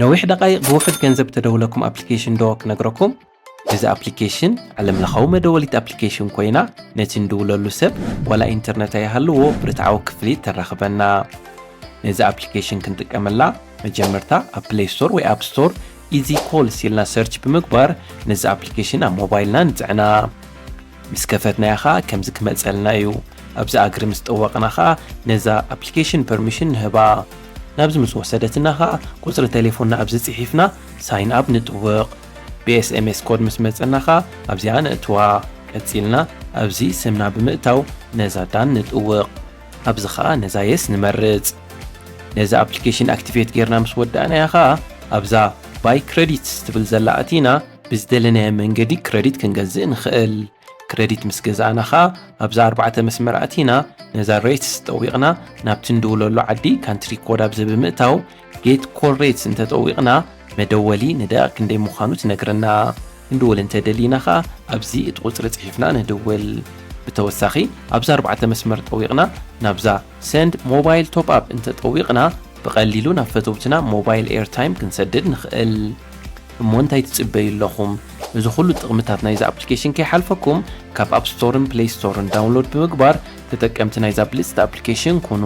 ነዊሕ ደቓይቕ ብውሑድ ገንዘብ ተደውለኩም ኣፕሊኬሽን ዶ ክነግረኩም? እዚ ኣፕሊኬሽን ዓለምለኻዊ መደወሊት ኣፕሊኬሽን ኮይና፣ ነቲ ንድውለሉ ሰብ ዋላ ኢንተርነት ኣይሃልዎ ብርትዓዊ ክፍሊት ተራኽበና። ነዚ ኣፕሊኬሽን ክንጥቀመላ መጀመርታ ኣብ ፕሌይ ስቶር ወይ ኣብ ስቶር ኢዚ ኮልስ ኢልና ሰርች ብምግባር ነዚ ኣፕሊኬሽን ኣብ ሞባይልና ንጽዕና። ምስ ከፈትናያ ኸኣ ከምዚ ክመጸልና እዩ። ኣብዛ እግሪ ምስ ጠወቕና ኸኣ ነዛ ኣፕሊኬሽን ፐርሚሽን ንህባ። ናብዚ ምስ ወሰደትና ኸኣ ቁጽሪ ቴሌፎንና ኣብዚ ጽሒፍና ሳይን ኣፕ ንጥውቕ። ብኤስኤምኤስ ኮድ ምስ መጸና ኸኣ ኣብዚኣ ነእትዋ። ቀጺልና ኣብዚ ስምና ብምእታው ነዛ ዳን ንጥውቕ። ኣብዚ ኸኣ ነዛ የስ ንመርጽ። ነዚ ኣፕሊኬሽን ኣክቲቬት ጌርና ምስ ወዳእናያ ኸኣ ኣብዛ ባይ ክረዲትስ ትብል ዘላ ኣቲና ብዝደለናዮ መንገዲ ክረዲት ክንገዝእ ንኽእል። ክረዲት ምስ ገዛእና ኸኣ ኣብዛ ኣርባዕተ መስመር ኣቲና ነዛ ሬትስ ጠዊቕና ናብቲ ንድውለሉ ዓዲ ካንትሪ ኮድ ኣብዚ ብምእታው ጌት ኮል ሬትስ እንተጠዊቕና መደወሊ ንደቂቕ ክንደይ ምዃኑ ትነግረና። ክንድውል እንተደሊና ኸኣ ኣብዚ እቲ ቁጽሪ ጽሒፍና ንድውል። ብተወሳኺ ኣብዛ ኣርባዕተ መስመር ጠዊቕና ናብዛ ሰንድ ሞባይል ቶፕ ኣፕ እንተጠዊቕና ብቐሊሉ ናብ ፈተውትና ሞባይል ኤርታይም ክንሰድድ ንኽእል። እሞ እንታይ ትጽበዩ ኣለኹም? እዚ ኩሉ ጥቕምታት ናይዚ ኣፕሊኬሽን ከይሓልፈኩም ካብ ኣፕ ስቶርን ፕሌይ ስቶርን ዳውንሎድ ብምግባር ተጠቀምቲ ናይዛ ብልጽቲ ኣፕሊኬሽን ኩኑ።